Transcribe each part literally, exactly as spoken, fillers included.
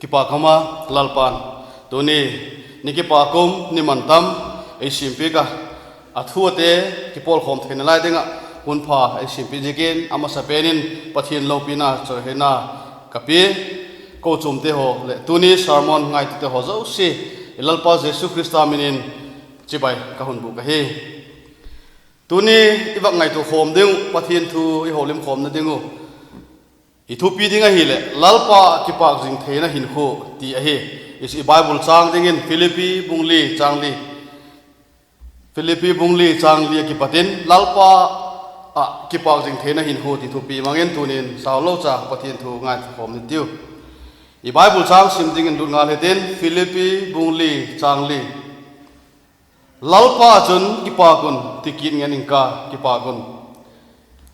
Kipak um a, Lalpa'n tuni ni kipak um, ni mantam ei siampiak a, a thu ate kipawlkhawm theina lai ding ah hun pha ei siampiak ziakin a masapen in Pathian lopina chawihoina ka pia. Kochuamte haw leh tuni sermon ngaitute haw zosia, i Lalpa Jesu Khrista min in chibai ka hun bûk ahi. Tuni i vak ngaitua khawm ding uh Pathian thu i houlim khawmna ding uh i thupi ding ahileh, Lalpa ah kipâk zing theina hinkhua ti ahi. I Bible châng dingin Philippi bung li châng li, Philippi bung li châng li ah kipat in Lalpa ah kipâk zing theina hinkhua ti thupi mang in tuni'n sau lo cha Pathian thu ngaitua khawm ni tiu. I Bible châng sim dingin lut ngal hitin, Philippi bung li châng li. Lalpa ah chun kipâk un, ti kit ngen ing ka, kipâk un.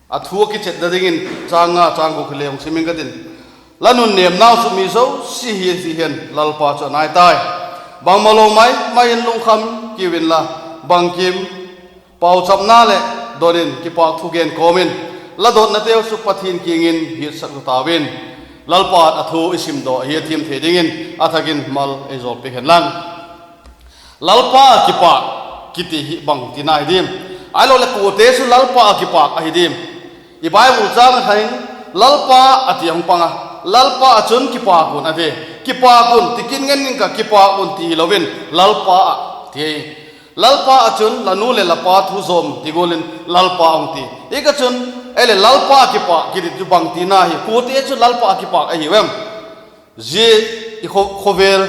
A thu a kichetna dingin châng nga châng guk hile hung sim ing ka tin. La nunnêmnau chu mi zosia hiat hi hen Lalpa chu a nai tai. Bangmalo mai mai in lungkham kiu inla, bangkim pauchapna leh don in kipâk thu gen kawm in, la dotnateu chu Pathian kiang in hiatsak tau in. Lalpa'n a thu i simdaw hi a thiam thei dingin a thak in mal ei jawlpiak hen lang. Lalpa ah kipâk kiti hi bangtina hi diam? Ahiloleh kuate chu Lalpa ah kipâk ahi diam? I Bible châng ah hin Lalpa a ti hung pang a, Lalpa ah chun kipâk un a ti. Kipâk un, ti kit ngen ing ka, kipâk un ti hilo in Lalpa ah ti. Lalpa ah chun la nu leh la pa thu zawm ti gual in Lalpa hung ti. Hi ka chun, ei leh Lalpa ah kipâk kiti chu bangtina hi, kuate chu Lalpa ah kipâk ahiu em? Zia i khaw-, khawvel,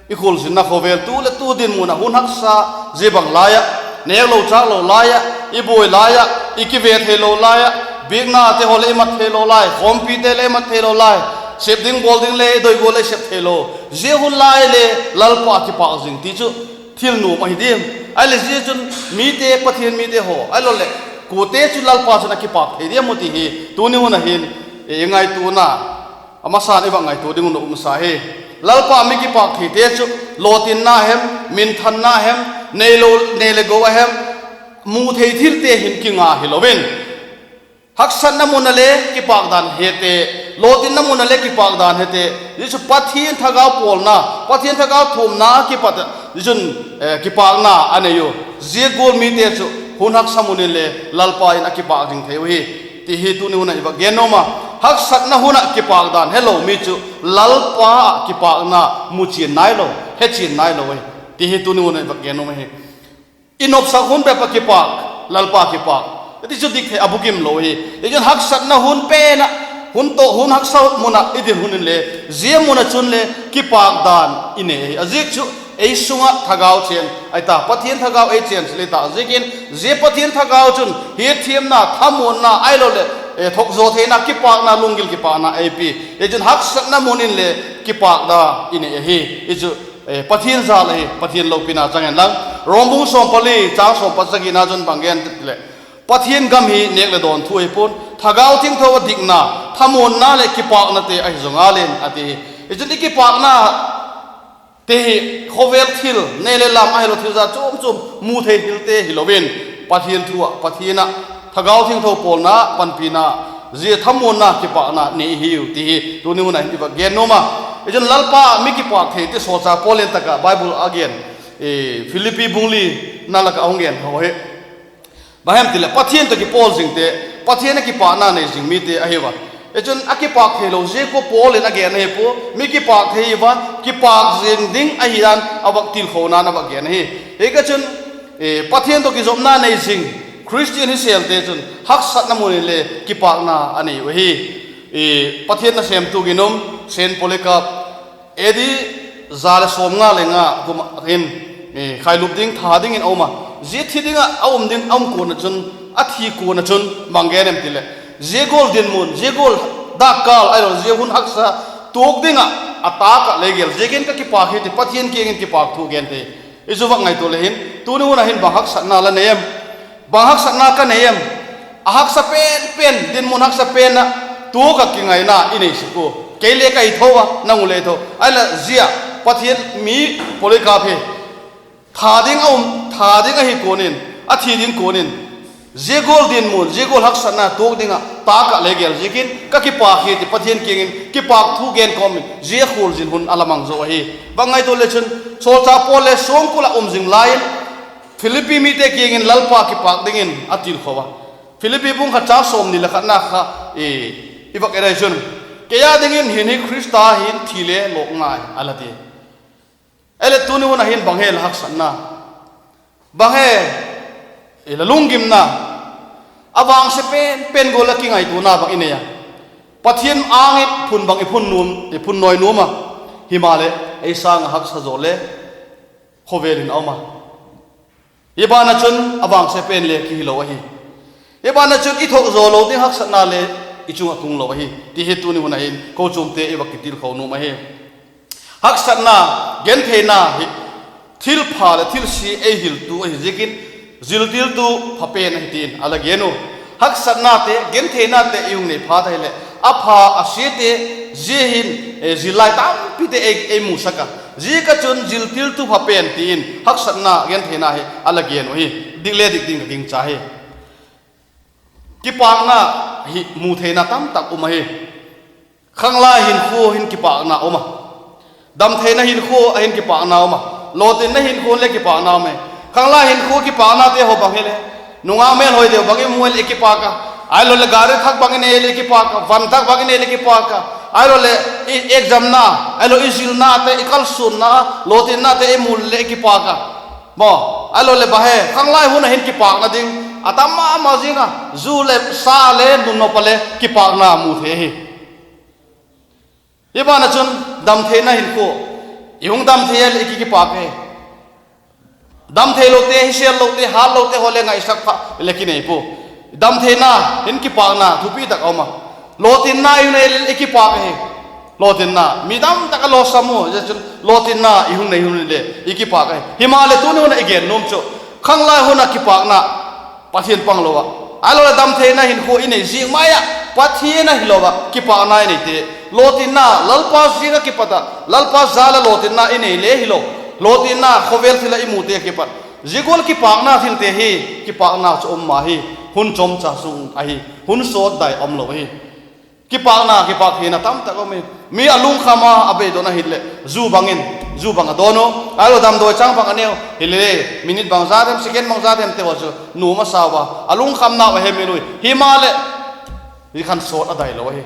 i khualzinna khawvel tu leh tu dinmun ah hun haksa zia bang lai ah, nêklo châklo lai ah, i buai lai ah, i kive theilo lai ah, biaknate haw leh i mat theilo lai, khawmpite leh i mat theilo lai, sep ding bawl ding le i doi gual leh i sep theilo, zia hun lai le Lalpa ah kipâk zing ti chu thil nuam ahi diam? Ahileh zia chun mite, Pathian mite haw ahiloleh kuate chu Lalpa chun a kipâk thei diam u ti hi tuni hun ah hin i ngaituana a masa'n i vak ngaitua ding un a umsa hi. Lalpa ah mi kipâk theite chu lawtinna hem, minthanna hem, neilo, nei leh go a hem, mu thei thilte hin kinga hilo in, haksatna mun ah le kipâk dan hete, lawtinna mun ah le kipâk dan hete, zia chu Pathian thagau pawlna, Pathian thagau thuamna kipat ah zia chun, eh, kipâkna a nei u. Zia gual mite chu hun haksa mun in le Lalpa in a kipâk zing thei uhi, ti hi tuni hun ah i vak gen nuam a. Haksatna hun ah kipâk dan helo mi chu Lalpa ah kipâkna muchian nailo, hechian nailo ahi, ti hi tuni hun ah i vak gen nuam ahi. I nopsak hun bep ah kipâk, Lalpa kipâk ti chu dik thei a bukim lo hi. Tichun haksatna hun pen ah, hun tawh hun haksa mun ah i ding hun in le, zia mun ah chun le kipâk dan i nei ahi. A ziak chu ei sung ah thagau chên ahi ta, Pathian thagau ei chên sil ahi ta ziakin, zia Pathian thagau chun hiathiamna, thamuanna ahiloleh, eh, thokzaw theina, kipâkna, lunggil kipâkna ei pia. Tichun haksatna mun in le kipâkna i nei ahi. Hi chu, eh, Pathian jal ahi, Pathian lopina chang hen lang. Rom bung sawm pali châng sawm pasagina chun bang gen ti leh, Pathian gam hi nêk leh dawn thu ahi pua'n, Thagau Thiangtho a dikna, thamuanna leh kipâknate ahi zaw ngal in a ti hi. Hichun i kipâkna te hi khawvel thil, nei leh lam ahilo thil za chuam chuam, mu thei thilte hilo in, Pathian thu ah, Pathian ah, Thagau Thiangtho pawlna, panpina, zia thamuanna, kipâkna nei hiu ti hi tuni hun ah hin i vak gen nuam a. Hichun Lalpa ah mi kipâk thei ti sawlchâk Paul in tak ah Bible a gen, eh, Philippi bung li na lak ah hung gen haw hi. Bang hem ti leh Pathian tawh kipawl zingte, Pathian ah kipâkna nei zing mite ahiu a. Hichun a kipâk theilo zia kua Paul in a gen ahi pua, mi kipâk thei ua, kipâk zing ding ahi dan a vak tilkhona in a vak gen ahi. Hi ka chun, eh, Pathian tawh kizopna nei zing Khristian hi sêlte chun haksatna mun in le kipâkna a nei u ahi. Eh, Pathian nasêmtu ginum Saint Polycarp, A D za leh sawmnga leh nga kum ah hin, eh, khailup ding, tha dingin a um a. Zia thi ding ah a um ding a um kuan ah chun, a thi kuan ah chun bang gen em ti leh, zia gual dinmun, zia gual dâkkâl ahilo zia hun haksa tuak ding ah a tâk ah lei gel ziakin ka kipâk hi ti Pathian kiang in kipâk thu gen thei. I chu vak ngaitua le hin tuni hun ah hin bang haksatna la nei em? Bang haksatna ka nei em? A haksa pen pen, dinmun haksa pen ah tuak ah kingaina i nei sek ua. Kei le ka hi tho a, nang u le tho. Ahinla zia Pathian mi Polycarp hi tha ding a um, tha ding ahi kuan in, a thi ding kuan in, Zia gual dinmun, zia gual haksatna tuak ding ah tâk ah le gel ziakin ka kipâk hi ti Pathian kiang in kipâk thu gen kawm in zia khualzin hun a la mang zo ahi. Bang ngaitua le chun, sawlchâk Paul le suangkul ah um zing lai in Philippi mite kiang in Lalpa kipâk dingin a tilkho a. Philippi bung khat châng sawmni leh khatna kha i vak et ai chun, kei â dingin hin hi Khrista hin thi le lawk ngai a la ti. Ahileh tuni hun ah hin bang he la haksatna, bang he la lunggimna, a vangse pen pen gual ah kingaituana bang i nei a, Pathian âng in phun bang i phun nawi nuam a, himaleh ei sâng ah haksa zaw le khawvel in a um a, i ban ah chun a vangse pen le kihilo ahi. I ban ah chun i thuak zaw lo ding haksatna le i chung ah tung lo ahi ti hi tuni hun ah hin kochuamte i va kitilkho nuam ahi. Haksatna, gentheina hi thilpha leh thilsia ei hiltu ahi ziakin, ziltiltu pha pen ahi ti'n a la gen uh. Haksatnate, gentheinate i hung nei phat ahileh, a pha a siate, zia hin zillai tampite ei musak a, ziak ah chun ziltiltu pha pen ti'n haksatna, gentheina hi a la gen uh hi. Dik le dik ding ka gingcha hi. Kipâkna hi mu theina tamtak um ahi. Khanglai hinkhua hin kipâkna um a, damtheina hinkhua ah hin kipâkna um a, lawtinna hinkhua le kipâkna um e. Khanglai hinkhua kipâknate haw bang hile, nungak mêl hoi deu bang i mu leh i kipâk a, ahiloleh gari thak bang i nei leh i kipâk a, van thak bang i nei leh i kipâk a, ahiloleh i examna, ahilo i zilnate, i kalsuanna, lawtinnate i mu leh i kipâk a, maw. Ahiloleh bang he khanglai hun ah hin kipâkna ding a tam ma ma zing a, zu leh sa le nunnop a le kipâkna mu thei ahi. Hi ban ah chun damtheina hinkhua, i hung damthei a leh i ki kipâk ahi. Damtheilote, hisêllote, hâtlote haw le ngaisak pha le kinei pua. Damtheina hin kipâkna thupi tak a um a, lawtinna i hung nei le i kipâk ahi. Lawtinna mi tamtak a lawsam u, zia chun lawtinna i hung nei hun le i kipâk ahi. Himaleh tuni hun ah i gen nuam chu, khanglai hun ah kipâkna, Pathian panglo ah, ahiloleh damtheina hinkhua i nei ziak mai ah Pathian ahilo ah kipâkna i neite, lawtinna Lalpa ziak ah kipat ah Lalpa jal ah lawtinna i nei le hilo, lawtinna khawvel thil ah i mute kipat, zia gual kipâkna thilte hi, kipâkna chu um ma hi, hun chawmcha sung ahi, hun sawt dai umlo ahi. Kipâkna, kipâk theina tamtak um hi. Mi a lungkham a, a beidong ahihleh zu bang in, zu bang a dawn u, ahilo damdawi chang bang a neu hile, minute bangza them, second bangza themte haw chu nuam a sau a, a lungkhamnau a hemil ui. Himaleh zia khan sawt a dailo ahi.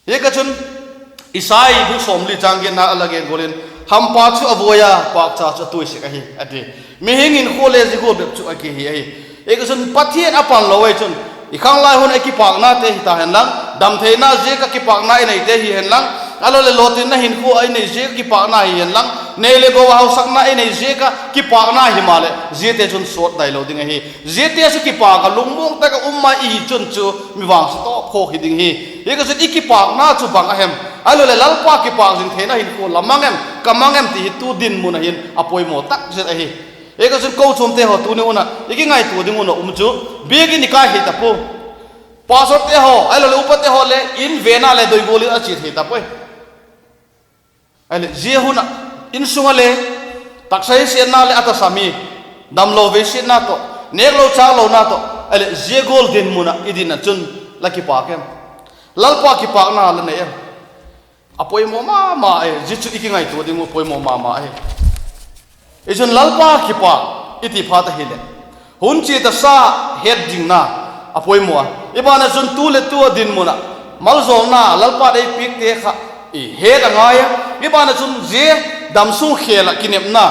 Ziak ah chun Isai bung sawmli chang giatna a la gen gual in, hampa chu a vuai a, pâkcha chu a tuisik ahi a ti. Mihing hinkhua le zia gual bep chu a kihi ahi. Ziak ah chun Pathian a panglo ahi chun, i khanglai hun ah i kipâknate hita hen lang, damtheina ziak ah kipâkna i neite hi hen lang, ahiloleh lawtinna hinkhua ah i nei ziak ah kipâkna hi hen lang, nei leh gou ah hausakna i nei ziak ah kipâkna himaleh ziate chun sawt dailo ding ahi. Ziate chu kipâk ah lungmuang tak ah um mai i hi chun chu mi vangse tawp khawk hi ding hi. Ziak ah chun i kipâkna chu bang a hem, ahiloleh Lalpa kipâk zing theina hinkhua la mang em, ka mang em ti hi tu dinmun ah hin a poimaw tak zet ahi. Ziak ah chun kochuamte haw tuni hun ah i kingaitua ding un a um chu, biakin i kai thei ta pua, pastorte haw ahiloleh upate haw le in vena le doi gual in a chia thei ta puai. Ahileh zia hun ah insung ah le taksa hisiatna leh a tasa mi, damlo veisiatna tawh, nêklo châklona tawh, ahileh zia gual dinmun ah i din ah chun la kipâk em? Lalpa kipâkna la nei em? A poimaw ma ma e, zia chu i kingaitua ding uh poimaw ma ma ahi. Hichun Lalpa kipâk i ti phat ahileh, hun chia tasa het dingna a poimaw a. I ban ah chun tu leh tu a dinmun ah maljawlna Lalpa'n ei piakte kha i het a ngai a. I ban ah chun zia damsung khêl ah kinepna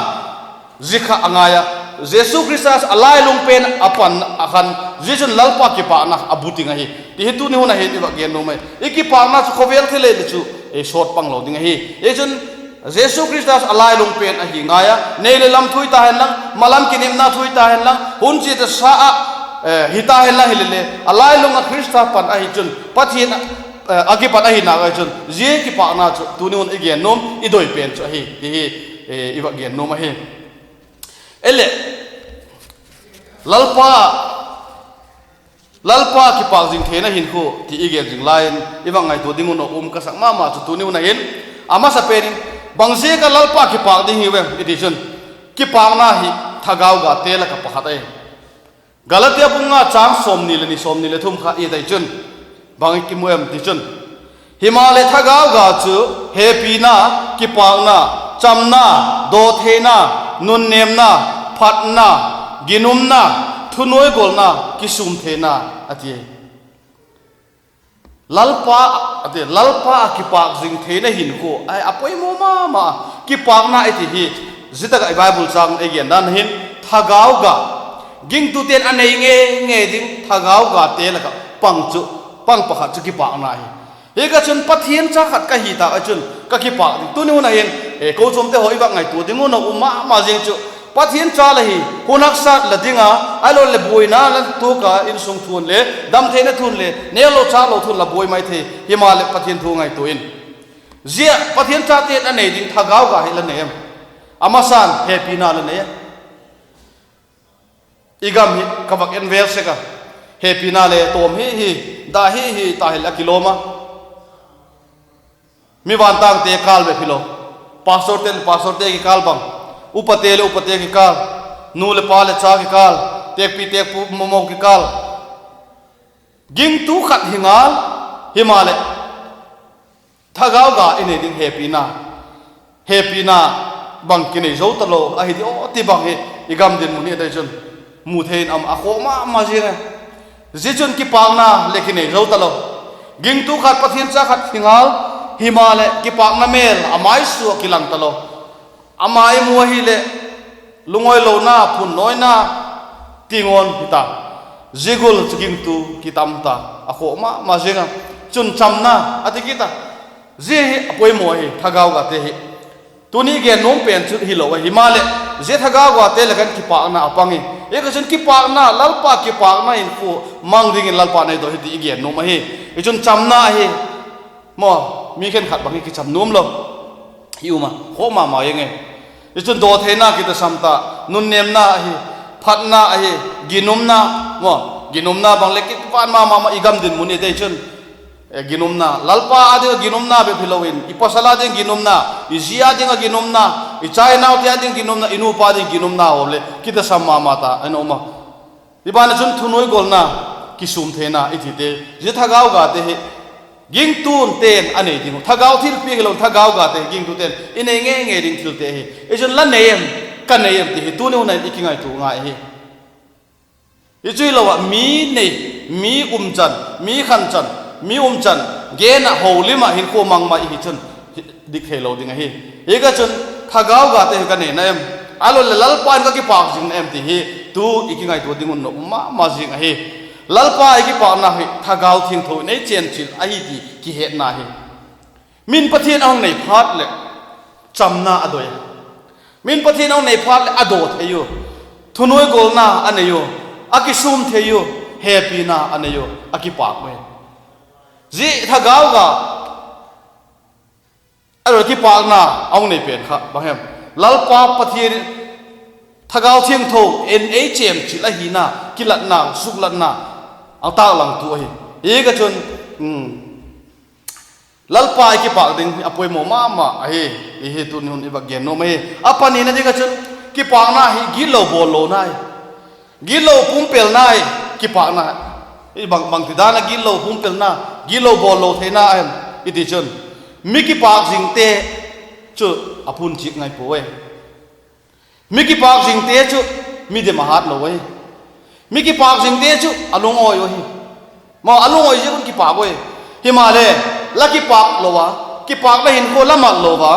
zia kha a ngai a. Jesu Khrista a lailung pen a pan a khan, zia chun Lalpa kipâkna a bu ting ahi ti hi tuni hun ah hin i va gen nuam ahi. I kipâkna chu khawvel thil le chu ei sawt panglo ding ahi. Hichun Jesu Khrista a lailung pen ahi ngai a, nei leh lam thu hita hen lang, malam kinepna thu hita hen lang, hun chia tasa ah hita hen lang hile le, a lailung ah Khrista pan ahi chun Pathian a kipat ahi nak ahi chun, zia kipâkna chu tuni hun i gen nuam, i doi pen chu ahi ti hi i va gen nuam ahi. Ahileh, Lalpa, Lalpa kipâk zing theina hinkhua ti i gen zing lai in i va ngaitua ding un a um ka sak ma ma chu tuni hun ah hin, a masapen in, bang ziak ah Lalpa kipâk ding hiu em i ti chun, kipâkna hi thagau gate lak ah pakhat ahi. Galatia bung nga châng sawmni leh ni, sawmni leh thum kha i et chun, bang i kimu em ti chun, himaleh thagau ga chu hepina, kipâkna, chamna, dawtheina, nunnêmna, phatna, ginumna, thunuaigolna, kisûm theina, a ti. Lalpa, a ti, Lalpa ah kipâk zing theina hinkhua a poimaw ma ma. Kipâkna i ti hi, zia tak ah i Bible châng i gen dan hin, thagau ga, gingtute'n a nei ngei ngei ding thagau gate lak ah pang chu, pang pakhat chu kipâkna hi. Hi ka chun Pathian cha khat ka hi tâk ah chun ka kipâk ding. Tuni hun ah hin, e, kochuamte haw i va ngaitua ding un a um ma ma zing chu, Pathian cha la hi, hun haksa la ding a, ahilo leh buaina la tuak a, insung thu le, damtheina thu le, nêklo châklo thu la buai mai thei, himaleh Pathian thu ngaitua in, zia Pathian chate'n a nei ding thagau ga hi la nei em? A masa'n hepina la nei a. I gam hi ka vak en vel sek a, hepina le tawm hi hi, da hi hi ta hileh a kilawm a. Mi vantângte kâl bep hilo, pastorte leh pastorte kikâl bang, upate leh upate kikâl, nu leh pa leh cha kikâl, têkpi têkpu momo kikâl, gingtu khat hi ngal, himaleh thagau ga i nei ding hepina, hepina bang kinei zo talo ahi di aw ti bang hi i gam dinmun hi a dei chun mu thei in a um a, khawk ma ma zing a. Zia chun kipâkna le kinei zo talo. Gingtu khat, Pathian cha khat hi ngal, himaleh kipâkna mêl a maisua kilang talo. Ama i mu ahileh lungawilona, phunnawina, tingawn hi ta. Zia gual chu gingtu kitam ta, a khawk ma ma zing a. Chun chamna a ti kit a. Zia hi a poimaw ahi, thagau gate hi. Tuni gen nuam pen chu hilo ahi maleh, zia thagau gate lak ah kipâkna a pang hi. Hi ka chun kipâkna, Lalpa kipâkna in khu mang dingin Lalpa'n ei doi hi ti i gen nuam ahi. Hi chun chamna ahi. Maw, mi khenkhat bang hi kicham nuam lo i um a, khawk ma ma eng e. Hi chun dawtheina kitasam ta, nunnêmna ahi, phatna ahi, ginumna, maw, ginumna bang le kivan ma ma ma i gam dinmun i dei chun, e, ginumna, Lalpa â ding ah ginumna bep hilo in, i pasal â ding ginumna, i zi â ding ah ginumna, i cha i naute â ding ginumna, i nupa ding ginumna haw le kitasam ma ma ta in a um a. Hi ban ah chun thunuaigolna, kisûm theina i tite, zia thagau gate hi gingtute'n a nei ding uh, thagau thilpiak hilo, thagau gate hi gingtute'n i nei ngei ngei ding thilte hi. Hi chun la nei em, ka nei em ti hi tuni hun ah i kingaitua ngai hi. Hi chu hilo ah mi nei, mi umchan, mi khanchan, mi umchan, gen ah, holim ah, hinkhua mang mai hi chun dik theilo ding ahi. Hi ka chun thagau gate hi ka neina em, ahilo leh Lalpa in ka kipâk zingna em ti hi tu i kingaitua ding un a um ma ma zing ahi. Lalpa i kipâkna hi Thagau Thiangtho in ei chênchil ahi ti kihetna hi. Min Pathian a hung nei phat leh chamna a doi a. Min Pathian a hung nei phat leh a daw thei u, thunuaigolna a nei u, a kisûm thei u, hepina a nei u, a kipâk u hi. Zia thagau ga a doi kipâkna a hung nei pen kha bang hem? Lalpa Pathian Thagau Thiangtho in ei chênchil ahina kilatna, suklatna a tâklangtu ahi. Hi ka chun, Lalpa i kipâk ding a poimaw ma ma ahi. Hi hi tuni hun i va gen nuam ahi. A panina ding ah chun kipâkna hi gitlo bawl lona hi. Gitlo pumpelna hi kipâkna. I bang, bangtidan ah gitlo pumpelna, gitlo bawl lo theina ahem i ti chun, mi kipâk zingte chu a phunchiak ngai puai. Mi kipâk zingte chu midem a hat lo ahi. Mi kipâk zingte chu a lungawi ahi. Maw, a lungawi ziak un kipâk ui. Himaleh, la kipâk lo a, kipâkna hinkhua la mat lo a,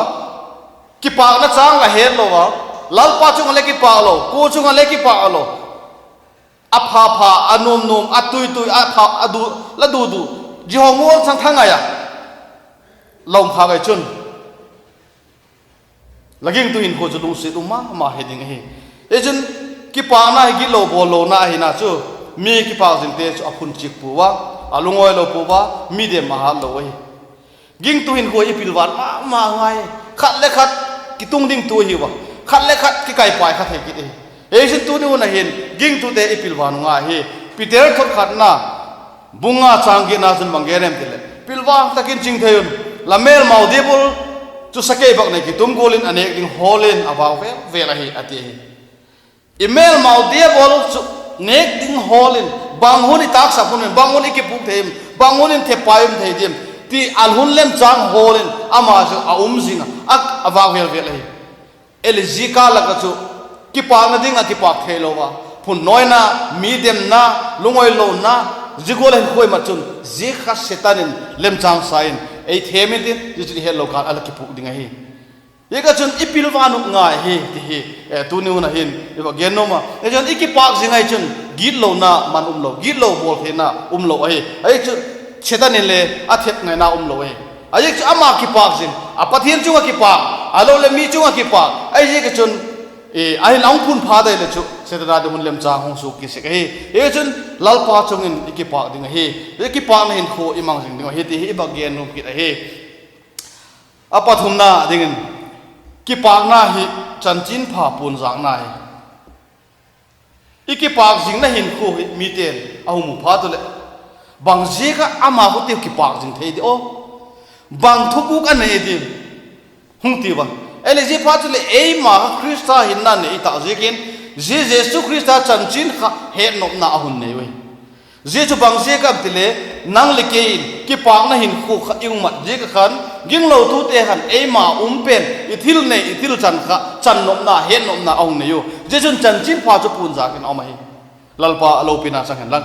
kipâkna châng la het lo a, Lalpa chung ah le kipâk lo, kua chung ah le kipâk lo, a pha pha, a nuam nuam, a tui tui, a pha, a du, la du du, zia haw ngawl chang tha ngai a la um kha ngai chun, la gingtu hinkhua chu lungsiat um ma ma hi ding ahi. Hi chun kipâkna hi gitlo bawl lona ahina chu, mi kipâk zingte chu a phunchiak pua, a lungawi lo pua, midem a hat lo ahi. Gingtu hinkhua i pilvan ma ma ngai. Khat le khat kitung dingtu ahi ua, khat le khat kikaipai kha thei kit ahi. Hi chun tuni hun ah hin gingtute i pilvan u ngai hi. Peter thot khatna bung nga châng giatna chun bang gen em tileh, pilvang tak in ching thei un, la mêlmau Diabol chu sakei bâk nei kitum gual in a nêk ding hawl in a vau vel vel ahi, a ti ahi. I mêlmau Diabol chu Nêk ding hawl in, bang hun i tâksak hun in, bang hun i kipûk thei em, bang hun in thepai um thei diam, ti a hun lemchâng hawl in ama chu a um zing a, a, a vâk vêl vêl ahi. Ahileh zia kâl lak ah chu kipâkna ding ah kipâk theilo a, phun nawina, mi demna, lungawilona, zia gual a hinkhua i mat chun zia kha Setan in lemchâng sa in ei thêm intin, zia chu i hetlo kâl a la kipûk ding ahi. Ziak ah chun i pilvang uh ngai hi ti hi, tuni hun ah hin i va gen nuam a. Hichun i kipâk zing ahi chun gitlona man umlo, gitlo bawl theina umlo ahi. Ahi chu Setan in le a thep ngaina umlo ahi. Ahi chu ama kipâk zing a, Pathian chung ah kipâk, a lo leh mi chung ah kipâk ahi ziak ah chun, ahin a hung phun phat ahileh chu Setan a ding hun lemchâng hung suak kit sek ahi. Hichun Lalpa chung in i kipâk ding ahi. I kipâkna hinkhua i mang zing ding ahi ti hi i va gen nuam kit ahi. A pathumna dingin, kipâkna hi chanchinpha puanzâkna hi. I kipâk zingna hinkhua hi mite'n a hung mu phat uleh, bang ziak ah ama khuteu kipâk zing thei di aw, bang thupuk a nei di hung ti ua. Ahileh zia phat chuleh eima kha Khrista hinna nei i tak ziakin, zia Jesu Khrista chanchin kha hetnopna a hun nei ui. Zia chu bang ziak am tile, nang le kei in kipâkna hinkhua kha i hung mat ziak ah khan, ginglotute khan eima um pen i thil nei i thil chan kha channopna, hetnopna a hung nei u. Zia chun chanchinpha chu puanzâk in a um ahi. Lalpa lopina chang hen lang.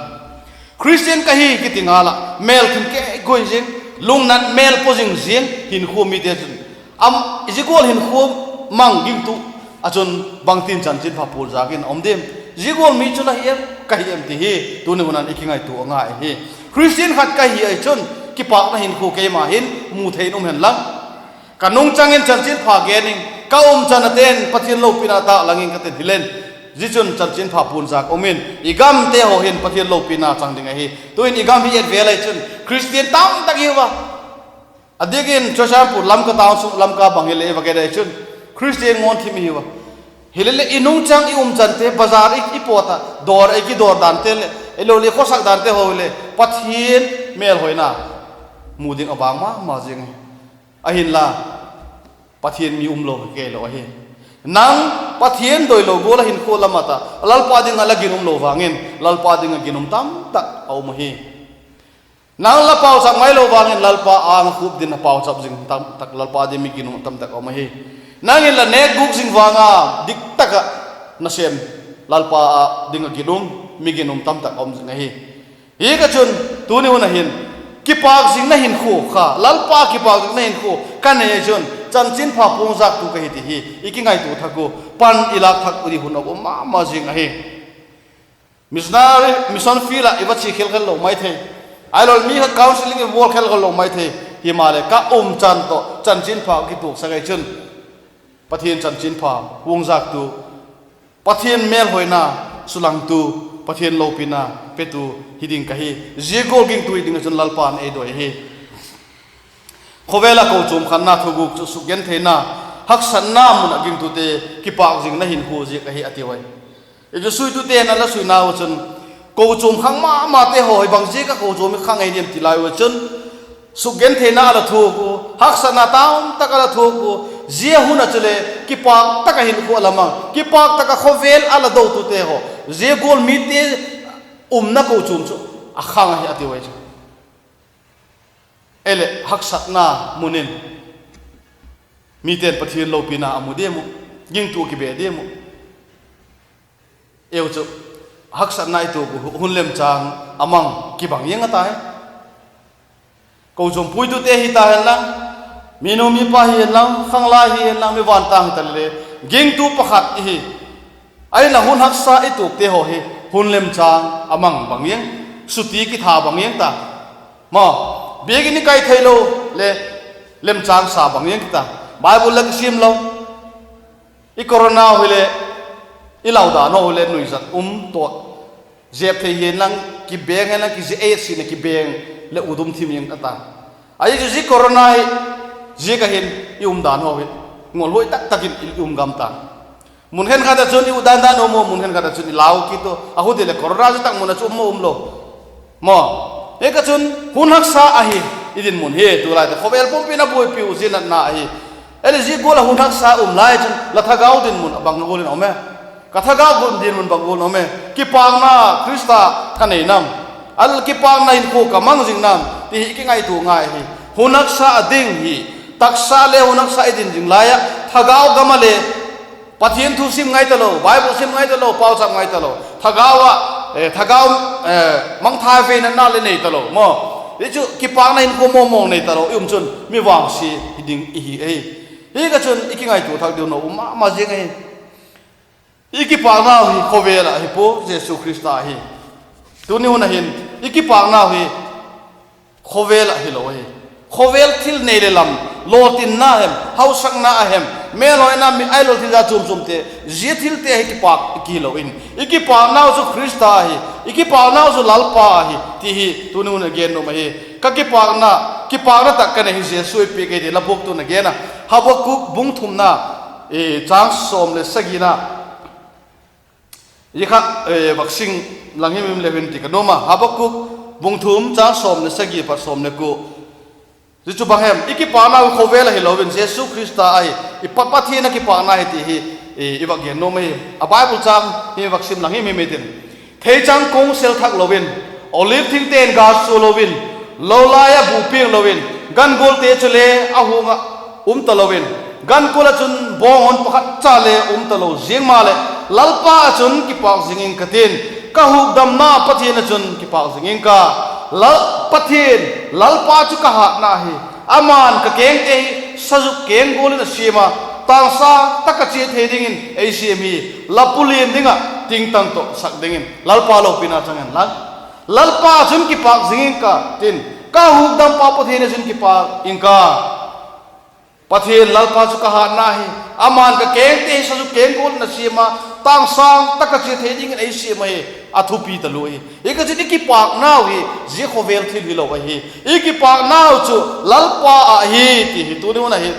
Khristian ka hi kiti ngal ah mêl thim kei guai zing, lungnat mêl pua zing ziang hinkhua mite chun, zia gual hinkhua mang gingtu ah chun bangtin chanchinpha puanzâk in a um diam? Zia gual mi chu la hi em, ka hi em ti hi tuni hun ah i kingaitua a ngai ahi. Khristian khat ka hi ahi chun kipâkna hinkhua keima hin mu thei in um hen lang, ka nungchang in chanchinpha gen ing, ka umchan a ten Pathian lopina tâk lang ing ka tin hilen, zia chun chanchinpha puanzâk um in i gamte haw hin Pathian lopina chang ding ahi. Tu'in i gam hi et vêl ahi chun Khristian tamtak i hi ua. A diak in Churachandpur, Lamka town sung, Lamka bang hileh i va gen ahi chun, Khristian ngawn thim i hi ua. Hileleh i nungchang i umchante, bazar i pawt ah, dawr i kidawr dante leh, ahiloleh khawsak dante haw hileh Pathian mêlhoina mu ding a bang ma ma ziang hi. Ahinla, Pathian mi umlo hi keilo ahi. Nang Pathian doilo gual ah hinkhua la mat ah, Lalpa ding ah la ginum lo vang in Lalpa ding ah ginum tamtak a um ahi. Nang la pauchap ngailo vang in Lalpa âng ah khup ding a pauchap zing tamtak, Lalpa ding mi ginum tamtak a um ahi. Nang in la nêk gûk zing vang a, diktak ah nasêm, Lalpa ding ah ginum, mi ginum tamtak a um zing ahi. Ziak ah chun tuni hun ah hin kipâk zingna hinkhua kha, Lalpa kipâk zingna hinkhua ka nei chun chanchinpha puanzâktu ka hi ti hi i kingaitua thak u, pan i lâk thak u di hun a um ma ma zing ahi. Missionary, mission field ah i va chia khel khel lo mai thei, ahiloleh mi kha counselling i bawl khel khel lo mai thei, himaleh ka umchan tawh chanchinpha kituaksak ahi chun Pathian chanchinpha puanzâktu, Pathian mêlhoina sulangtu, Pathian lopina petu hi ding ka hi. Zia gual gingtu hi ding ah chun Lalpa'n ei doi ahi. Khawvel ah kochuam khanna thuguk chu sukgentheina, haksatna mun ah gingtute kipâk zingna hinkhua ziak ahi a ti ui. I chu suitute na la suinau chun, kochuam khang ma mate haw hi bang ziak ah kochuam hi khang ahi diam ti lai u chun, sukgentheina a la thuak u, haksatna tamtak a la thuak u, zia hun ah chule kipâk tak ah hinkhua a la mang, kipâk tak ah khawvel a la dotute haw, zia gual mite umna kochuam chu a khang ahi a ti ui chu. Ahileh haksatna mun in mite'n Pathian lopina a mu diam uh, gingtu kibe diam uh? Eu chu haksatna i tuak uh hun lemchâng a mang kibang ziang a ta hi. Kochuam puitute hi ta hen lang, minu mipa hi hen lang, khanglai hi hen lang, mi vantâng hi ta le, gingtu pakhat i hi. Ahinla hun haksa i tuakte haw hi hun lemchâng a mang bang ziang, suti kitha bang ziang ta. Maw, biakin i kai theilo le lemchâng sa bang ziang kita. Bible lak i sim lo, i corona hileh, i lau dan haw hileh nuizat um tawh, zep thei hi hen lang, kibeng hen lang, kizia ei sina kibeng leh ut um thim ziang a ta. Ahi chu zia corona hi ziak ah hin i umdan haw hi ngolhuai tak tak in i um gam ta. Mun khenkhat ah chun i utdan dan um u, mun khenkhat ah chun i lau kit u, a hun ti leh corona zia tak mun ah chu um umlo. Maw, ziak ah chun hun haksa ahi i dinmun hi, tulai tak khawvel pumpi in a buaipiu zia natna ahi. Ahileh zia gual ah hun haksa um lai chun la thagau dinmun a bang gual in a um e? Ka thagau gun dinmun bang gual um e? Kipakna Khrista ka nei nam? A kipakna hinkhua ka mang zing nam? ti hi i kingaitua ngai hi. Hun haksa a ding hi, taksa le hun haksa i din zing lai ah thagau gam ah le Pathian thu sim ngai talo, Bible sim ngai talo, pauchap ngai talo, thagau ah, eh, thagau, eh, mangthai veina na le nei talo maw. Hi chu kipakna hinkhua mawngmawng nei talo i um chun mi vangsia hi ding i hi ahi. Hi ka chun i kingaitua thak ding uh um ma ma zing ahi. I kipaknau hi khawvel ah hi pua, Jesu Khrista hi. Tuni hun ah hin i kipaknau hi khawvel ah hilo ahi. Khawvel thil nei leh lam, lawtinna hem, hausakna a hem, mêlhoina, mi ailol thil za chuam chuamte, zia thilte hi kipak i kihilo in, i kipaknau chu Khrista ahi, i kipaknau chu Lalpa ahi ti hi tuni hun a gen nuam ahi. Ka kipakna, kipakna tak ka nei hi Jesu ei piak ei ti la phuaktu'n a gen a. Habakuk bung thumna, châng sawm leh sagina, zia kha, vaksing lang him him leu hin ti ka nuam a. Habakuk bung thum châng sawm leh sagi pat sawm leh kua. Zia chu bang hem? I kipaknau khawvel ah hilo in Jesu Khrista ahi, i Pa Pathian a kipakna hi ti hi i vak gen nuam ahi. A Bible châng hi vak sim lang him him i tin. Theichang kung sel thak lo in, olive thingte'n ga sua lo in, lo lai ah bu piang lo in, gan gualte chule a huang ah um talo in, gan kual ah chun bawng hon pakhat cha le um talo ziang maleh, Lalpa ah chun kipak zing ing ka tin, ka hukdamna Pathian ah chun kipak zing ing ka. Pathian, Lalpa chu ka hâtna hi. Ama'n ka kengte hi sazuk keng gual in a siam a, tângsâng tak ah chia thei dingin ei siam hi. La pulian ding ah tingtang tawh sak dingin Lalpa lopina chang hen la, Lalpa chun kipak zing ing ka tin, ka hukdampa Pathian ah chun kipak ing ka. Pathian, Lalpa chu ka hâtna hi. Ama'n ka kengte hi sazuk keng gual in a siam a, tângsâng tak ah chia thei dingin ei siam ahi. A thupi talua hi. Hi ka chun i kipaknau hi zia khawvel thil hilo ahi. I kipaknau chu Lalpa ah hi ti hi tuni hun ah hin,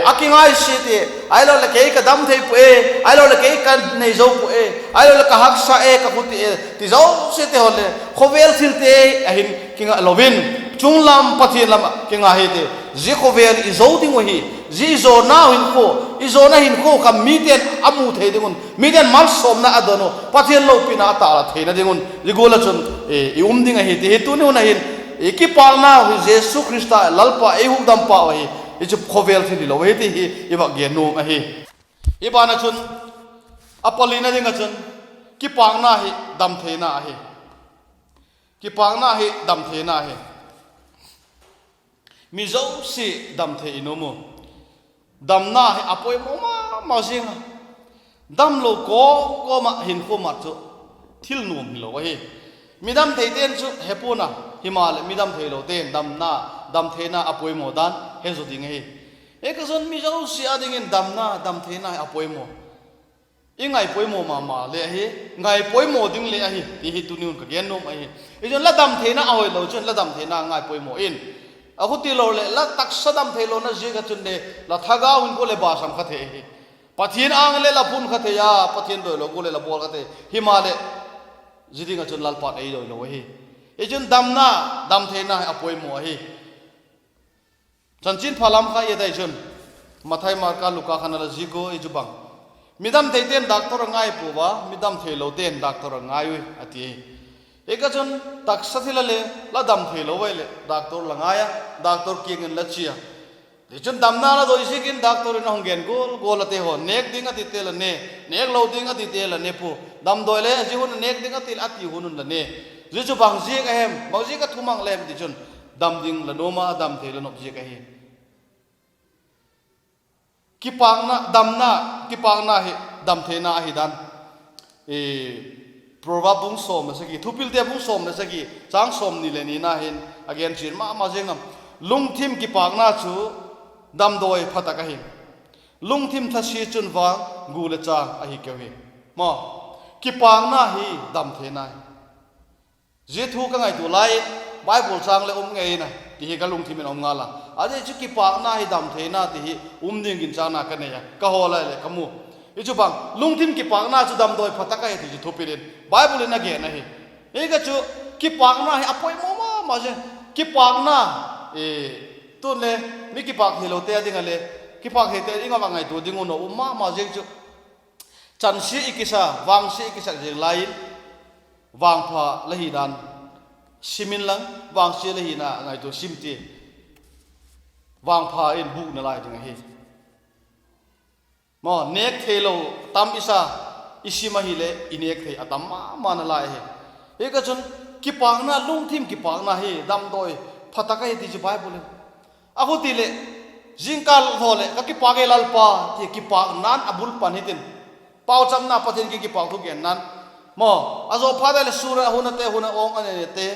a kingaisiate, ahiloleh kei ka dam thei pua e, ahiloleh kei ka nei zo pua e, ahiloleh ka haksa e, ka khuti e ti zosiate haw le khawvel thilte ah hin kingai lo in, chunglam Pathian lam ah kingai hite. Zia khawvel i zo ding uh hi, zia i zawnau hinkhua, i zawna hinkhua kha mite'n a mu thei ding un, mite'n malsawmna a don uh, Pathian lopina a tâklat theina ding un zia gual ah chun i um ding ahi ti hi tuni hun ah hin, i kipaknau hi Jesu Khrista Lalpa ei hukdampa uh ahi. Hi chu khawvel thil hilo ahi ti hi i vak gen nuam ahi. Hi ban ah chun, a palina ding ah chun, kipakna hi dam theina ahi. Kipakna hi dam theina hi. Mi zosia dam thei i nuam u. Damna hi a poimaw ma ma ziang a. Damlo kawm kawm ah hinkhua mat chu thil nuam hilo ahi. Mi dam theite'n chu he pua'n a, himaleh mi dam theilote'n damna, dam theina a poimaw dan he zaw ding ahi. Hi ka chun mi zosia â dingin damna, dam theina hi a poimaw. I ngaipoimaw ma ma le ahi, ngaipoimaw ding le ahi ti hi tuni hun ka gen nuam ahi. Hi chun la dam theina a hoilo chun la dam theina ngaipoimaw in, a khuti lo leh la taksa dam theilona ziak ah chun le la thagau hinkhua le basam kha thei ahi. Pathian âng le la pun kha thei a, Pathian doilo gual le la bawl kha thei. Himaleh, zia ding ah chun Lalpa'n ei doilo ahi. Hi chun damna, dam theina hi a poimaw ahi. Chanchinpha lam kha i et ai chun, Mathai, Marka, Luka khan a la zik ua, hi chu bang, mi dam theite'n doctor a ngai pua a, mi dam theilote'n doctor a ngai ui a ti. Hi ka chun taksa thil a le la dam theilo ai leh doctor la ngai a, doctor kiang in la chia. Tichun damna la doi ziakin doctor in a hung gen gual gual ate haw, nêk ding a tite la ne, nêk lo ding a tite la ne pua. Damdawi le zia hun a nêk ding a ti leh a ti hun un la ne. Zia chu bang ziak a hem, bang ziak a thumang le hem tichun, dam ding la nuam a, dam thei la nop ziak ahi. Kipakna, damna, kipakna hi dam theina ahi dan, Proverb bung sawm le sagi, Thupilte bung sawm le sagi, châng sawmni leh nina hin a gen chian ma ma ziang a. Lungthim kipakna chu damdawi pha tak ahi. Lungthim thasia chun vang gu le châng ahi keu hi. Maw, kipakna hi dam theina hi. Zia thu ka ngaitua lai in, Bible châng le um ngei in a, ti hi ka lungthim in a um ngal a. A zia chu kipakna hi dam theina ti hi um ding ginchâkna ka nei a, ka hawl lai leh ka mu. Hi chu bang, lungthim kipakna chu damdawi pha tak ahi ti chu thupil in Bible in a gen ahi. Hi ka chu kipakna hi a poimaw ma ma zing. Kipakna, tun le, mi kipak theilote a ding a le, kipak theite i ngam a ngaitua ding un a um ma ma ziang chu Chansia i kisa, vangsia i kisak zing lai in, vangpha la hi dan sim inlang, vangsia la hina ngaitua sim ti. Vangpha in bûk nalai ding ahi. Maw, nêk theilo tam i sa, i sim ahileh i nêk thei a tam ma ma nalai ahi. Hi ka chun kipâkna, lungthim kipâkna hi damdawi pha tak ahi ti chu Bible in. A huti leh, zingkal haw leh ka kipâk e Lalpa, ti kipâkna'n a bul pan hitin. Pauchapna, Pathian kiang kipâk thu genna'n. Maw, a zaw phat leh sure a hun a te, hun a awng a ne te,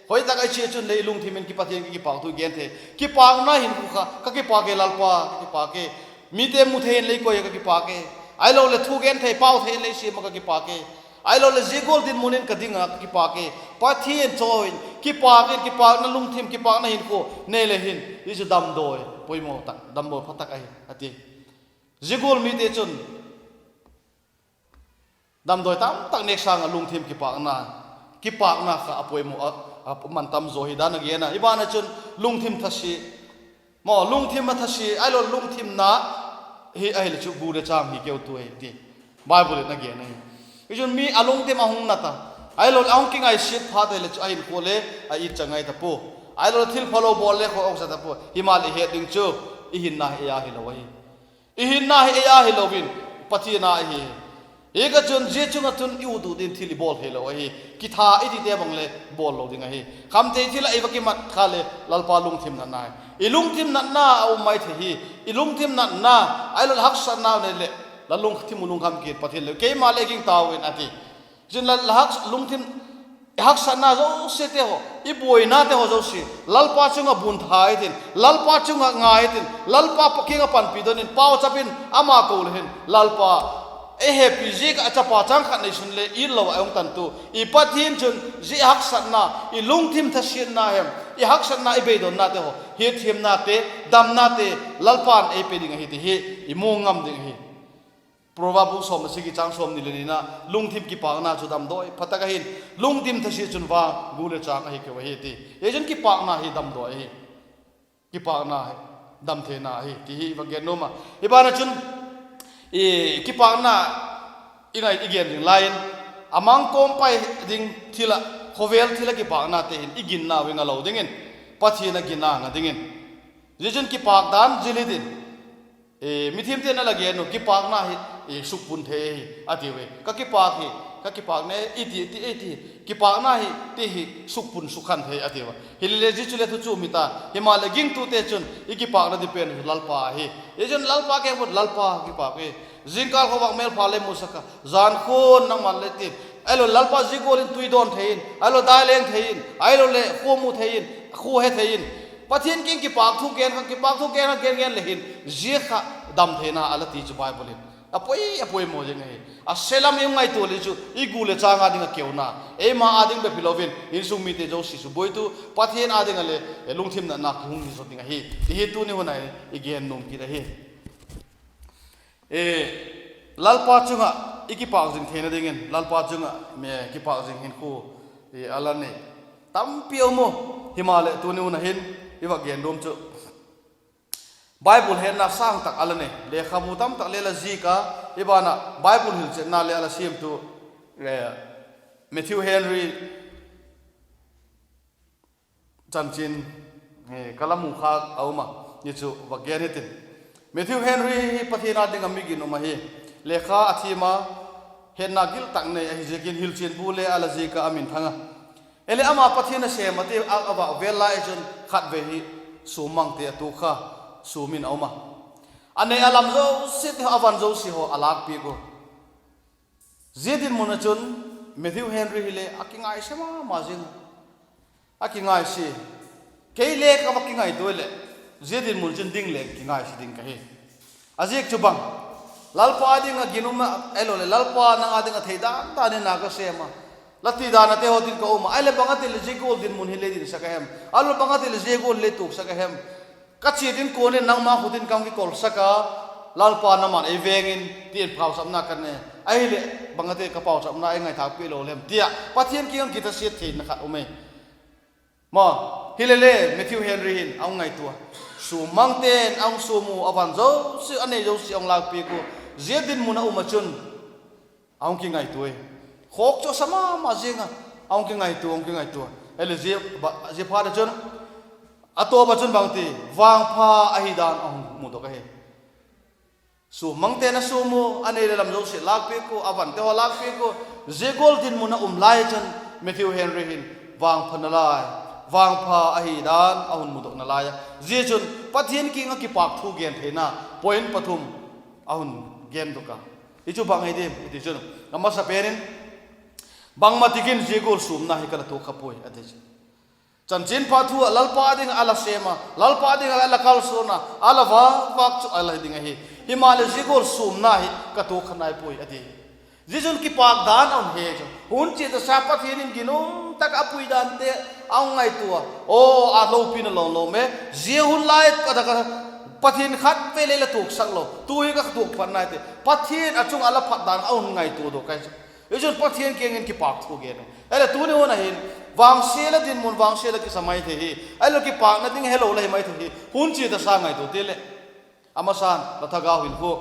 hoi tak ah i chia chun lei lungthim in ki Pathian kiang kipâk thu gen thei. Kipâkna hin khu kha, ka kipâk e Lalpa, ka kipâk e. Mite mu thei in lei koi a ka kipâk e. Ahiloleh thu gen thei, pau thei in lei siam a ka kipâk e. Ahiloleh zia gual dinmun in ka ding a ka kipâk e. Pathian chawi in kipâk in, kipâkna lungthim, kipâkna hin khu nei le hin, zia chu damdawi poimaw tak, damdawi pha tak ahi, a ti. Zia gual mite chun damdawi tamtak nêk sâng ah lungthim kipâkna, kipâkna kha a poimaw a, a man tam zaw hi dan a gen a. I ban ah chun lungthim thasia, maw, lungthim a thasia, ahilo lungthimna hi ahileh chu gu le châng hi keutu ahi ti Bible in a gen ahi. Hi chun mi a lungthim a hung nat a, ahilo a hung kingaisiat phat ahileh chu a hinkhua le a it cha ngai ta pua. Ahilo thil phalo bawl le kha awk sa ta pua. Himaleh het ding chu i hinna hi ei a hilo ahi. I hinna hi ei a hilo in, Pathian a ahi. Hi ka chun zia chung ah chun i ut ut in thil i bawl theilo ahi. Kitha i tite bang le bawl lo ding ahi. Khamthei thil ah i va kimat kha leh Lalpa lungthim natna hi. I lungthim natna a um mai thei hi. I lungthim natna, ahilo haksatna nei leh, la lungthim u lungkham kit Pathian le, keima le ging tau in a ti. Chun la, la hak, lungthim, haksatna zosiate haw, i buainate haw zosia Lalpa chung ah buan tha hitin, Lalpa chung ah ngai hitin, Lalpa kiang ah panpi don in, pauchap in, ama ko le hin Lalpa, ei hepi ziak ah a chapa chang khat neisun le it lo ah a hung tantu i Pathian chun zia haksatna, i lungthim thasiatna hem, i haksatna, i beidonnate haw, hiathiamnate, damnate Lalpa'n ei pe ding ahi ti hi i mu ngam ding ahi. Proverb bung sawm leh sagi chang sawmni leh nina, lungthim kipâkna chu damdawi pha tak ahi'n, lungthim thasia chun vang gu le châng ahi keu ahi ti. Hi chun kipâkna hi damdawi ahi. Kipâkna hi damtheina ahi ti hi i va gen nuam a. Hi ban ah chun, i kipâkna i ngai i gen ding lai in, a mang kawm pai ding thil ah, khawvel thil ah kipâknate hin i ginnau hi nga lo dingin, Pathian a ginna nga dingin. Zia chun kipâk dan zil hitin, mithiamte'n a la gen uh, kipâkna hi sukpun thei ahi a tiu e. Ka kipâk hi, ka kipâk ne i ti, ti, ei ti, kipâkna hi ti hi sukpun sukkhan thei a tiu a. Hilele zia chu le thu chu um hita, himaleh gingtute chun i kipâkna di pen Lalpa ahi. Hi chun Lalpa keng vut, Lalpa kipâk e. Zingkal khawvak mêlpha le musak a, jan khun nangma'n le ti, ahilo Lalpa zia gual in tui dawn thei in, ahilo dai leng thei in, ahiloleh khua mu thei in, khua he thei in, Pathian kiang kipâk thu gen kha, kipâk thu gen kha, gen gen le hin zia kha damtheina a la ti chu Bible in a poi, a poimaw zing ahi. A se lam i ngaitua le chu i gu le châng a ding ah keuna, eima â ding bep hilo in insung mite zosia chu buaitu Pathian â ding ah le lungthim natna kihung hi zaw ding ahi ti hi tuni hun ah i gen nuam kit ahi. Lalpa chung ah i kipâk zing theina dingin Lalpa chung ah kipâk zing hinkhua a la nei tampi a um u. Himaleh tuni hun ah hin i va gen nuam chu Bible hetna sâng tak a la nei, lekhabu tamtak le la zik a, i ban ah Bible hilchetna le a la siamtu Matthew Henry chanchin ka la mu khâk a um a, hi chu va gen hitin. Matthew Henry hi Pathian â ding ah mi ginum ahi. Lekha a thiam a, hetna gil tak nei ahi ziakin hilchian bu le a la zik a, a minthang a. Hileh ama Pathian a sêm a ti a, a va vel lai chun khatvei hi suam mangte a tuak kha, suam in a um a. A nei a lam zosia, a van zosia haw a lâkpiak u. Zia dinmun ah chun Matthew Henry hile a kingaisia ma ma zing a, a kingaisia. Kei le ka va kingaitua leh zia dinmun chun ding leng kingaisia ding ka hi. A ziak chu bang, Lalpa ding ah ginum a, ahiloleh Lalpa nang â ding ah thei dan dan in na ka sêm a, la ti dan a te haw tin ka um a, ahileh bang a ti leh zia gual dinmun hi lei dinsak a hem, ahiloleh bang a ti leh zia gual lei tuaksak a hem. Ka chiat inkuan in nangma khut in ka hung kikolsak a, Lalpa nangma'n ei veng in, ti in pauchapna ka nei. Ahileh bang a ti ka pauchapna ei ngaithâkpi lo lem, ti a Pathian kiang ah kithasiat theina khat um e. Ma, hilele Matthew Henry hin a hung ngaitua, suam mangte'n a hung suam u, a van zosia, a nei zosia a hung lâkpiak u. Zia dinmun a um ah chun a hung kingaitua e. Khawk chu a sa ma ma ziang a, a hung kingaitua, a hung kingaitua. Ahileh zia, zia phat ah chun, a tawp ah chun bangti, vangpha ahi dan a hung mudok ahi. Suam mangte'n a suam u, a nei leh lam zosia lâkpiak u, a vante haw lâkpiak u, zia gual dinmun a um lai chun Matthew Henry hin vangpha nalai, vangpha ahi dan a hun mudok nalai a. Zia chun Pathian kiang ah kipâk thu gen theina point pathum a hun gendok a. I chu bang hi diam i ti chun, a masapen in, bangma tik in zia gual suamna hi ka la tuak kha puai a ti chu. Chanchinpha thu ah Lalpa ding ah a la sêm a, Lalpa ding ah a la kalsuan a, a la va vâk chu a la hi ding ahi. Himaleh zia gual suamna hi ka tuak kha nai puai a ti. Zia chun kipâk dan a hun he chu, hun chia tasa Pathian in ginum tak ah a pui dante a hung ngaitua a, aw, a lopina lawm lawm e. Zia hun lai a tak ah Pathian khatvei le la tuaksak lo, tu hi ka tuak phat nai ti Pathian a chung ah la phat dan a hun ngaitua dok ahi chu. Zia chun Pathian kiang in kipâk thu gen u. Ahileh tuni hun ah hin, vangsial a dinmun, vangsial a kisa mai thei hi, ahileh kipâkna ding helo la hi mai thei hi, hun chia tasa ngaitua ti leh, a masa'n la thagau hinkhua,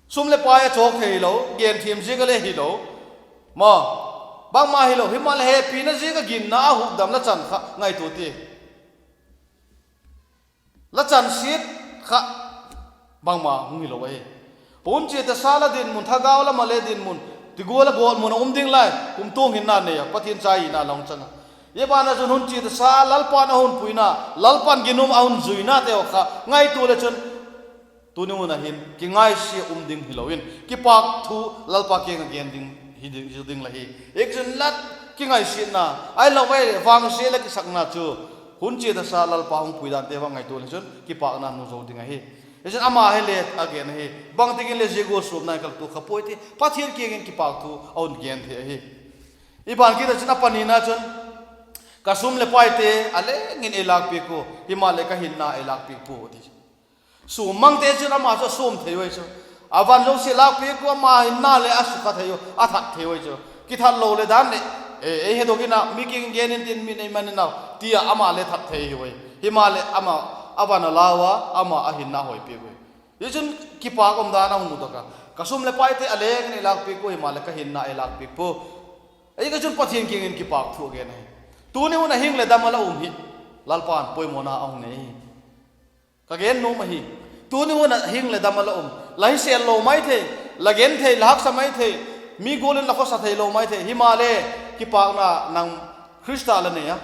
sum leh pai a chawk thei hilo, genthiam ziak a le hilo, ma, bangma hilo, himaleh hepina ziak a ginna a hukdam la chan kha ngaitua ti. La chan siat kha bangma hung hilo ahi. Hun chia tasa la dinmun, thagau lam ah le dinmun, ti gual a gawtmun a um ding lai, kumtuang hinna nei a, Pathian cha hina la hung chang a. Zia ban ah chun hun chia tasa Lalpa'n a hun puina, Lalpa'n ginum a hun zuinate haw kha ngaitua leh chun, tuni hun ah hin kingaisia um ding hilo in, kipâk thu Lalpa kiang ah gen ding hi ding, hi ding la hi. Zia chun la kingaisiatna, ahilo vangsial a kisakna chu, hun chia tasa Lalpa hung pui dante va ngaitua leh chun kipâkna nuzo ding ahi. Zia chun ama hile a gen ahi, bangtik in le zia gual suamna hi ka la tuak kha puai ti, Pathian kiang in kipâk thu a hun gen thei ahi. I ban kit ah chun a panina chun, ka sum leh paite a leng in ei lâkpiak ua, himaleh ka hinna ei lâkpiak pua a ti. Suam mangte chun ama chu a suam thei ua chu, a van zosia lâkpiak ua, ama hinna leh a sukha thei ua, a that thei ua chu. Kithat lo leh dan leh, ei hedok in a, mi kiang gen intin, mi'n ei man in a, ti a ama le that thei hi ua. Himaleh ama a van a lau a, ama a hinna hoi piak ua. Zia chun kipâk um dan a hung mudok a, ka sum leh paite a leng in ei lâkpiak ua, himaleh ka hinna ei lâkpiak pua. Zia ka chun Pathian kiang in kipâk thu a gen ahi. Tuni hun ah hing leh dam a la um hi, Lalpa'n poimawna a hung nei hi. Ka gen nuam ahi. Tuni hun ah hing leh dam a la um, la hisêl lo mai thei, la gen thei, la haksa mai thei, mi gual in la khawsa thei lo mai thei, himaleh kipâkna nang Khrista la nei a.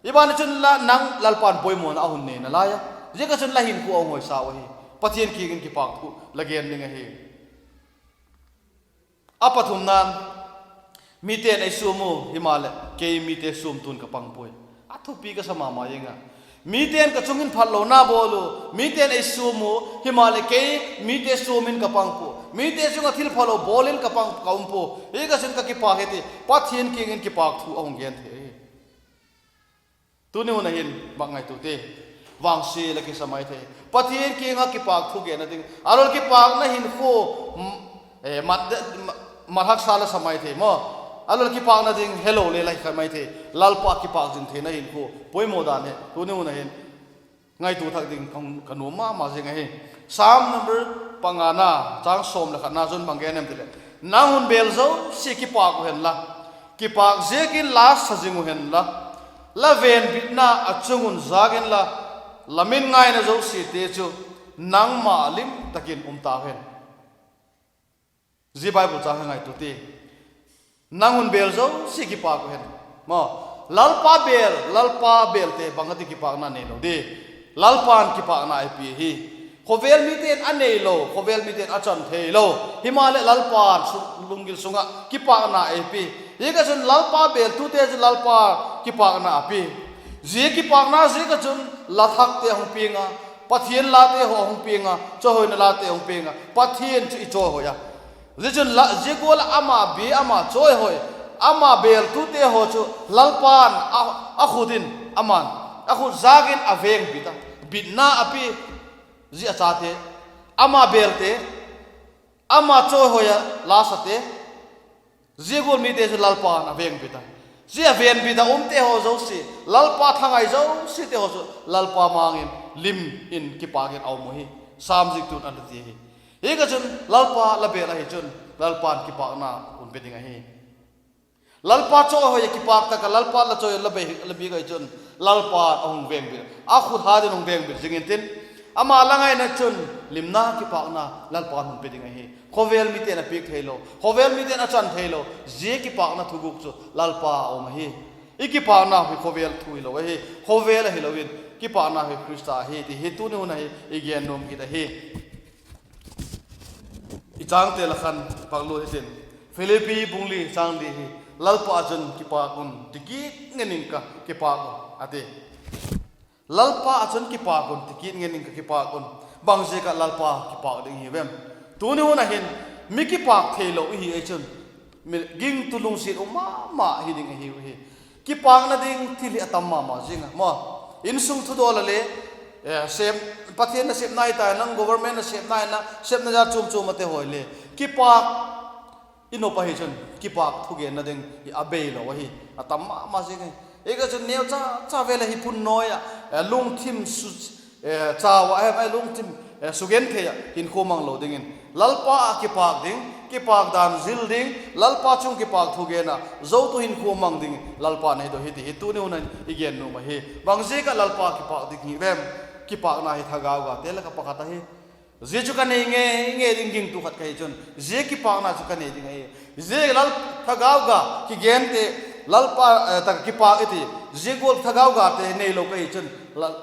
Zia ban ah chun la nang Lalpa'n poimawna a hun nei nalai a. Zia ka chun la hinkhua a hung hoisa u ahi. Pathian kiang in kipâk thu la gen ding ahi. A pathumna'n, mite'n ei suam u, himaleh kei mite suamtu'n ka pang puai. A thupi ka sa ma ma ing a. Mite'n ka chung in phatlona bawl u, mite'n ei suam u, himaleh kei mite suam in ka pang pua, mite chung ah thil phalo bawl in ka pang, ka um pua. Zia ka chun ka kipâk hi ti, Pathian kiang in kipâk thu a hung gen thei ahi. Tuni hun ah hin bang ngaitua ti, vangsial a kisa mai thei, Pathian kiang ah kipâk thu genna ding, a lol kipâkna hinkhua, mat haksa la sa mai thei maw, a lol kipâkna ding helo le la hi kha mai thei, Lalpa kipâk zing theina hinkhua poimaw dan hi tuni hun ah hin ngaitua thak ding ka nuam ma ma zing ahi. Sam number pangana, chang sawm leh khatna chun bang gen em ti leh, nang hun bêl zosia kipâk u hen la, kipâk ziakin la sa zing u hen la, la venbitna a chung un zâk inla, la min ngaina zosiate chu nangma lim tak in um tau hen. Zia Bible chang hi ngaitua ti, nang hun bêl zosia kipâk u hen. Maw, Lalpa bêl, Lalpa bêlte bang a ti kipâkna neilo di? Lalpa'n kipâkna ei pi hi. Khawvel mite'n a neilo, khawvel mite'n a chan theilo, himaleh Lalpa'n lunggil sung ah kipâkna ei pi. Zia ka chun Lalpa bêltute chu Lalpa kipâkna a pi. Zia kipâkna ziak ah chun la thakte a hung piang a, Pathian late haw a hung piang a, chawihoina late a hung piang a, Pathian chu i chawihoi a. Zia chun la, zia gual ah ama bia, ama chawihoi, ama bêltute haw chu Lalpa'n a khut in, ama'n a khut zâk in a vengbit a, bitna a pi. Zia a chate, ama bêlte, ama chawihoi a la sate, zia gual mite chu Lalpa'n a vengbit a. Zia vengbit a umte haw zosia, Lalpa thangai zosiate haw chu Lalpa mang in lim in kipâk in a um u hi, Sam ziaktu'n a la ti hi. Zia ka chun Lalpa la bêl ahi chun, Lalpa'n kipâkna hun pe ding ahi. Lalpa chawi a kipâk tak ah, Lalpa la chawi la bei, la bik ahi chun, Lalpa a hung vengbit, a khut hat in hung vengbit zing intin, ama la ngaina chun limna kipâkna Lalpa'n hun pe ding ahi. Khawvel mite'n a piak theilo, khawvel mite'n a chan theilo, zia kipâkna thuguk chu Lalpa a um ahi. I kipâkna hi khawvel thu hilo ahi, khawvel ahilo in kipâkna hi Khrista ahi ti hi tuni hun ahi i gen nuam kit ahi. I chângte la khan paklut hitin, Philippi bung li châng li hi, Lalpa ah chun kipâk un, ti kit ngen in ka kipâk un, a ti. Lalpa ah chun kipâk un, ti kit ngen in ka kipâk un. Bangziak ah Lalpa kipâk ding hi vem? Tuni hun ah hin mi kipâk theilo i hi ahi chun, mi gingtu lungsiat um ma ma hi ding ahiu hi. Kipâkna ding thil hi a tam ma ma zing a maw. Insung thudawl a le, Pathian nasepna hi ta, nang government nasepna hi na, sepna jat chuam chuam ate haw le kipâk i nop ahi chun kipâk thugenna ding hi a beilo ahi, a tam ma ma zing ahi. Ziaka chun neucha cha vel a hi phun nawi ah, lungthim su, chau ah hem, lungthim sugenthei ah hinkhua mang lo dingin Lalpa ah kipâk ding, kipâk dan zil ding, Lalpa chung kipâk thugen ah zotu hinkhua mang ding Lalpa'n ei do hi ti hi tuni hun ah i gen nuam ahi. Bangziak ah Lalpa kipâk ding hi vem? Kipâkna hi thagau gate lak ah pakhat ahi. Zia chu ka nei ngei ngei ding gingtu khat ka hi chun, zia kipâkna chu ka nei ding ahi. Zia Lal, thagau ga kigente, Lalpa tak ah kipâk i ti, zia gual thagau gate neilo ka hi chun,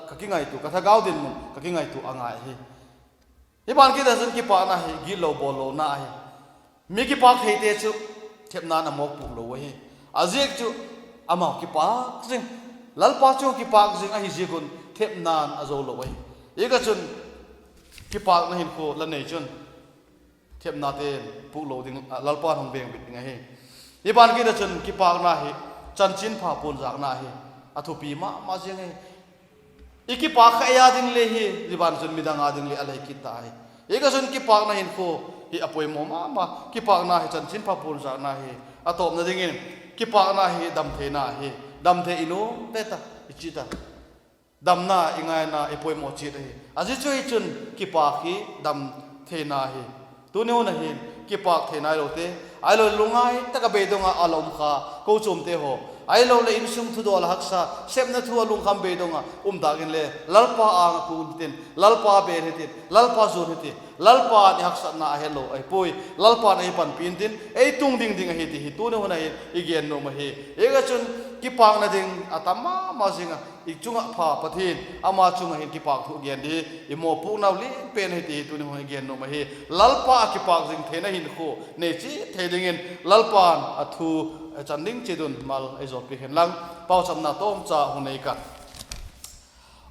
ka kingaitua, ka thagau dinmun ka kingaitua a ngai ahi. Hi ban kit ah chun kipâkna hi gitlo bawl lona ahi. Mi kipâk theite chu thepna'n a mawpuak lo ahi. A ziak chu amau kipâk zing, Lalpa chung kipâk zing ahi ziak un thepna'n a zo lo ahi. Ziaka chun kipâkna hinkhua la nei chun thepnate puak lo ding, Lalpa'n hung vengbit ding ahi. Hi ban kit ah chun kipâkna hi chanchinpha puanzâkna hi a thupi ma ma ziang ahi. I kipâk kha ei â ding le hi, zia ban chun midang â ding le a lei kit ta hi. Ziaka chun kipâkna hinkhua hi a poimaw ma ma, kipâkna hi chanchinpha puanzâkna hi. A tawpna dingin kipâkna hi damtheina hi, damthei i nuam ve ta, i chiat a, damna i ngaina, i poimaw chiat ahi. A zia chu hi chun kipâk hi damtheina hi. Tuni hun ah hin kipâk thei nailote, ahilo lungngai tak ah beidong ah a la um kha kochuamte haw, ahiloleh insung thudawl ah haksa, sepna thu ah lungkham beidong ah um tâk inle Lalpa âng ah kût hitin, Lalpa bêl hitin, Lalpa zuan hiti, Lalpa'n i haksatna a helo ahi puai, Lalpa'n ei panpi intin ei tung ding ding ahi ti hi tuni hun ah hin i gen nuam ahi. Ziaka chun kipâkna ding a tam ma ma zing a, i chung ah pha Pathian, ama chung ah hin kipâk thu gen di i mawpuaknau lian pen ahi ti hi tuni hun i gen nuam ahi. Lalpa ah kipâk zing theina hinkhua nei chiat thei dingin Lalpa'n a thu chan ding chiat un mal ei zawpi hen lang, pauchapna tawmcha hun nei ka.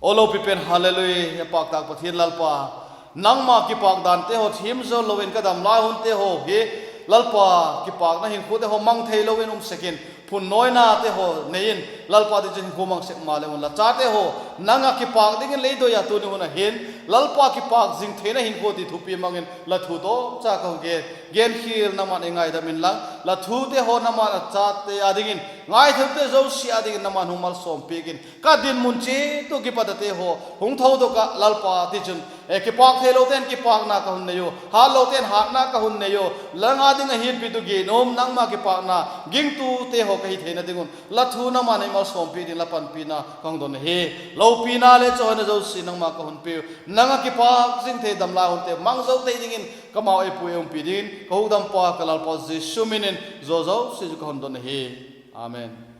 Aw lopi pen, Hallelujah, paktak Pathian Lalpa, nangma kipâk dante haw thiam zo lo in ka damlai hunte haw hi, Lalpa, kipâkna hinkhuate haw mang theilo in um sek in, phunnawinate haw nei in, Lalpa, tichun hinkhua mang sek maleh un la chate haw nang ah kipâk dingin lei doi a tuni hun ah hin, Lalpa, kipâk zing theina hinkhua ti thupi mang in la thu tawmcha ka hun gen, genkhial nangma'n ei ngaidam inlang, la thute haw nangma'n a chate â dingin, ngaithute zosia â dingin nangma'n hung malsawmpiak in, ka dinmun chiat uh kipat ate haw hung thodok ah Lalpa, tichun kipâk theilote'n kipâkna ka hun nei u, hatlote'n hatna ka hun nei u, nang â ding ah hinpi tu ginum nangma kipâkna gingtute haw ka hi theina ding un la thu nangma'n ei malsawmpiak dingin la panpina ka hun don ahi. Lopina leh chawihoina zosia nangma ka hun piu, nang ah kipâk zing thei damlai hunte mang zo thei dingin kamau ei pui ei umpi dingin ka hukdampa ka Lalpa Jesu min in zaw zosia chu ka hun don ahi. Amen.